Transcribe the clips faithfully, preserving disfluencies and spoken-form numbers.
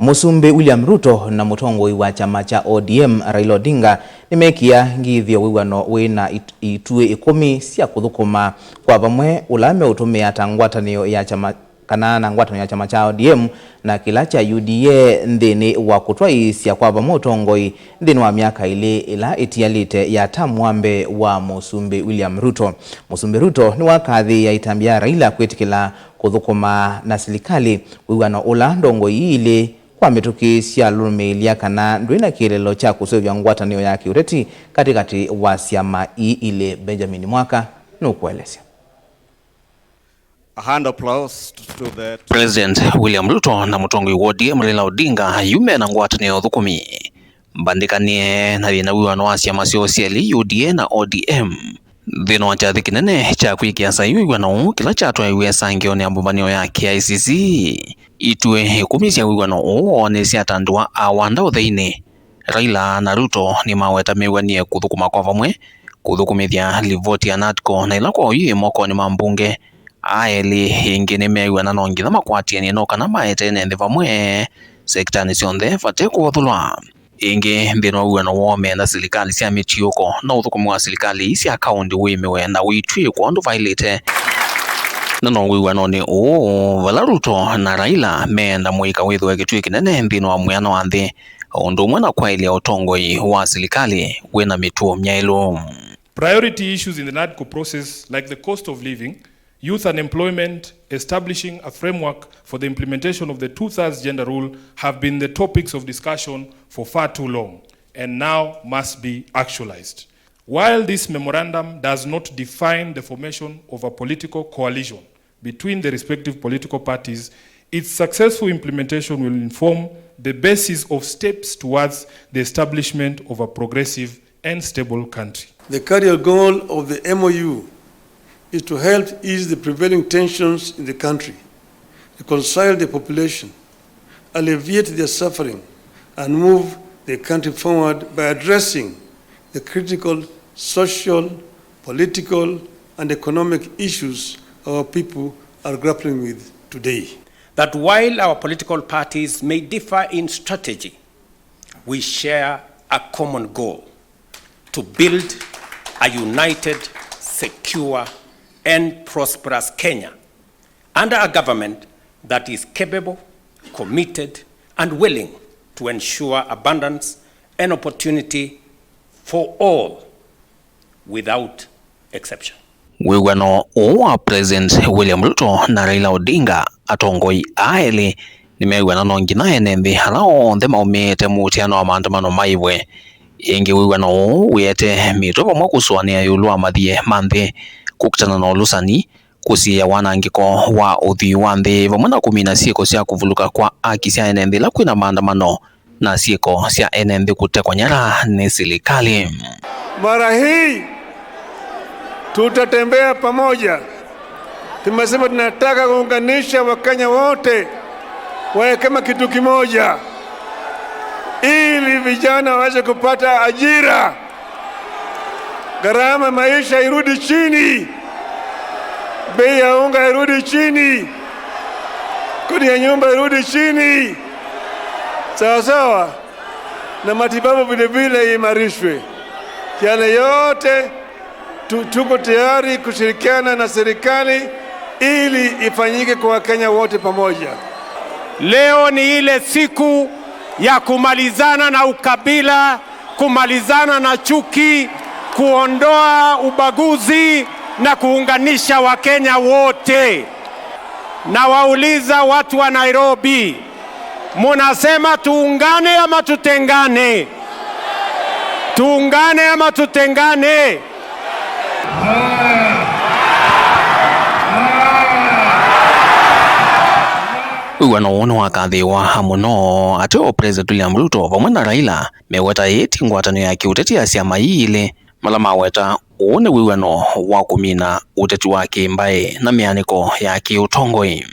Mũsumbĩ William Ruto na mũtongoi wa kyama kya O D M Raila Odinga nĩmeekĩa ngithyo wĩw'ano wĩ na it-, ituĩ ĩkũmi sya kũthũkũma kwa vamwe ũla meũtũmĩa ta ngwatanĩo ya kyama, kana na ngwatanĩo ya kyama kya O D M na kĩla kya U D A nthĩnĩ wa kũtwaĩĩsya kwa vamwe ũtongoi nthĩnĩ wa myaka ĩlĩ ĩla ĩtialĩte ya tamu wa mbee wa Mũsumbĩ William Ruto. Mũsumbĩ Ruto nĩwakathĩĩa ĩtambya ya Raila kwĩtĩkĩla kũthũkũma na silikalĩ, wĩw'ano ũla ndongoi ii ilĩ kwa mĩtũkĩ syalũlũmĩĩlya kana ndwĩ na kĩeleelo kya kũseũvya ngwatanĩo ya kĩũteti katĩkatĩ wa syama ii ilĩ. Benjamin Mwaka nũkũelesya. A hand applause to, to the President William Ruto na mũtongoi wa O D M Raila Odinga yu me na ngwatanĩo ya ũthũkũmi. Mbandĩkanĩe na yĩna wĩw'ano wa syama syoo syelĩ, U D A na O D M. Nthĩnĩ wa kyathĩ kĩnene kya kwĩkĩa saii wĩw'ano ũũ, kĩla kyatwaĩwe ĩsangĩonĩ ya mbũmbanĩo ya K I C C, ituĩ ĩkũmi sya wĩw'ano ũũ woonie syatandĩwa awanda ũtheinĩ. Raila na Ruto nĩmaweta mew'anie kũthũkũma kwa vamwe kũthũkũmĩthya livoti ya NADCO, na ĩla kwa oyu yĩ mokonĩ ma mbunge, aa elĩ ĩngĩ nĩmeew'ana no nginya makwatĩanĩe no kana maete ene nthĩ vamwe sektanĩ syonthe vate kũvathũlwa. Ĩngĩ, nthĩnĩ wa wĩw'ano woo me na silikalĩ sya mĩtiũko, no ũthũkũmi wa silikalĩ ii sya kaũntĩ wĩmĩwe na ũitw'ĩkwa ũndũ vaĩlĩte. Na no wĩw'anonĩ ũũ vala Ruto na Raila meenda mũika wĩthĩwe kĩtuĩ kĩnene nthĩnĩ wa mwĩano wa nthĩ, o ũndũ ũmwe na kwaĩlya ũtongoi wa silikalĩ wĩ na mĩtuo myaĩlu. Priority issues in the NADCO process, like the cost of living, youth unemployment, establishing a framework for the implementation of the two-thirds gender rule, have been the topics of discussion for far too long and now must be actualized. While this memorandum does not define the formation of a political coalition between the respective political parties, its successful implementation will inform the basis of steps towards the establishment of a progressive and stable country. The career goal of the M O U is to help ease the prevailing tensions in the country, reconcile the population, alleviate their suffering, and move the country forward by addressing the critical social, political, and economic issues our people are grappling with today. That while our political parties may differ in strategy, we share a common goal: to build a united, secure, and prosperous Kenya under a government that is capable, committed, and willing to ensure abundance and opportunity for all without exception. Wĩw'ano ũũ wa President William Ruto na Raila Odinga, atongoi aa elĩ, nĩmew'ana no nginya ene nthĩ ala onthe maumĩĩte mũtiano wa maandamano maĩvwe. Ĩngĩ, wĩw'ano ũũ wĩete mĩtwe vamwe kũsũanĩa ĩũlũ wa mathiĩ ma nthĩ, kũkitana na ũlũsani, kũsiĩĩa wanangĩko wa ũthwii wa nthĩ, vamwe na kũmina syĩko sya kũvulũka kwa aki sya ene nthĩ ĩla kwĩna maandamano na syĩko sya ene nthĩ kũtekwa nyara nĩ silikalĩ. Mara hii tutatembea pamoja. Tumesema tunataka kuunganisha Wakenya wote wawe kama kitu kimoja, ili vijana waweze kupata ajira, gharama ya maisha irudi chini, bei ya unga irudi chini, kodi ya nyumba irudi chini, sawa sawa, na matibabu vile vile imarishwe. Yale yote tu-, tuko tayari kushirikiana na serikali ili ifanyike kwa Wakenya wote pamoja. Leo ni ile siku ya kumalizana na ukabila, kumalizana na chuki, kuondoa ubaguzi na kuunganisha Wakenya wote. Nawauliza watu wa Nairobi, munasema tuungane ama tutengane? Tuungane ama tutengane? Wĩw'ano ũũ nĩwakathĩĩwa mũno ateo President William Ruto vamwe na Raila meweta ĩĩ ti ngwatanĩo ya kĩũteti ya syama ii ilĩ, vala maweta ũũ nĩ wĩw'ano wa kũmina ũteti wa kĩ-mbaĩ na mĩanĩko ya kĩ-ũtongoi.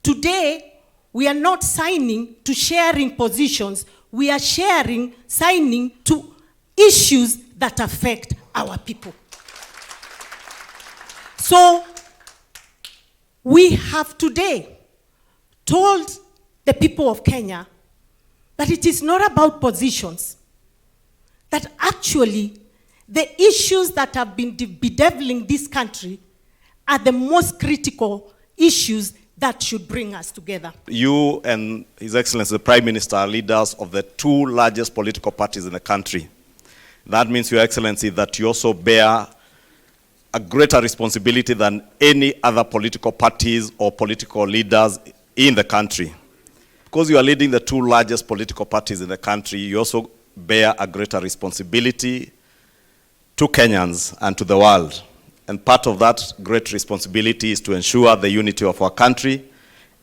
Today, we are not signing to sharing positions, we are sharing, signing to issues that affect our people. So, we have today told the people of Kenya that it is not about positions, that actually the issues that have been de- bedeviling this country are the most critical issues that should bring us together. You and His Excellency the Prime Minister are leaders of the two largest political parties in the country. That means, Your Excellency, that you also bear a greater responsibility than any other political parties or political leaders in the country. Because you are leading the two largest political parties in the country, you also bear a greater responsibility to Kenyans and to the world. And part of that great responsibility is to ensure the unity of our country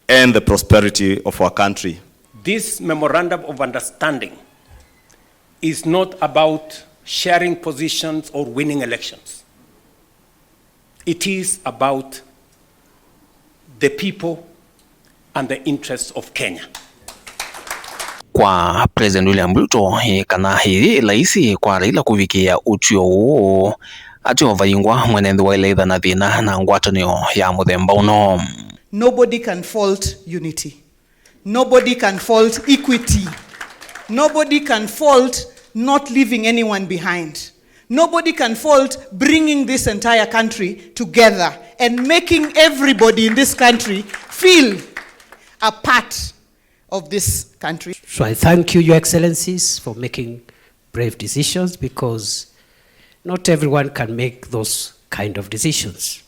and the prosperity of our country. This memorandum of understanding is not about sharing positions or winning elections. It is about the people and the interests of Kenya. Kwa President William Ruto, ĩ kana ĩĩ laisi kwa Raila kũvikĩa ũtw'ĩo ũũ, atĩ o vaingwa mwene nthĩ wa ĩla ĩtha na thĩna na ngwatanĩo ya mũthemba ũno. Nobody can fault unity. Nobody can fault equity. Nobody can fault not leaving anyone behind. Nobody can fault bringing this entire country together and making everybody in this country feel a part of this country. So I thank you, Your Excellencies, for making brave decisions, because not everyone can make those kind of decisions.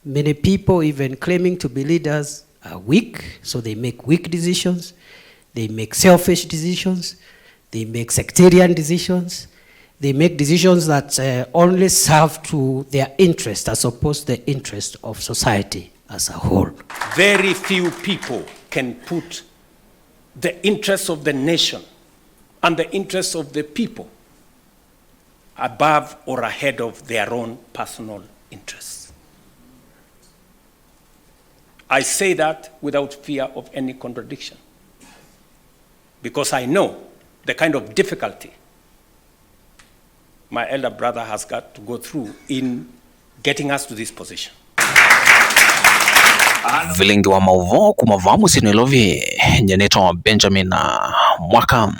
Many people, even claiming to be leaders, are weak, so they make weak decisions, they make selfish decisions, they make sectarian decisions, they make decisions that uh, only serve to their interest as opposed to the interest of society as a whole. Very few people can put the interests of the nation and the interests of the people above or ahead of their own personal interests. I say that without fear of any contradiction, because I know the kind of difficulty my elder brother has got to go through in getting us to this position. Vilingi wa maũvoo kuma vaa mũsyĩ Nairobi, nyie nĩtawa Benjamin Mwaka.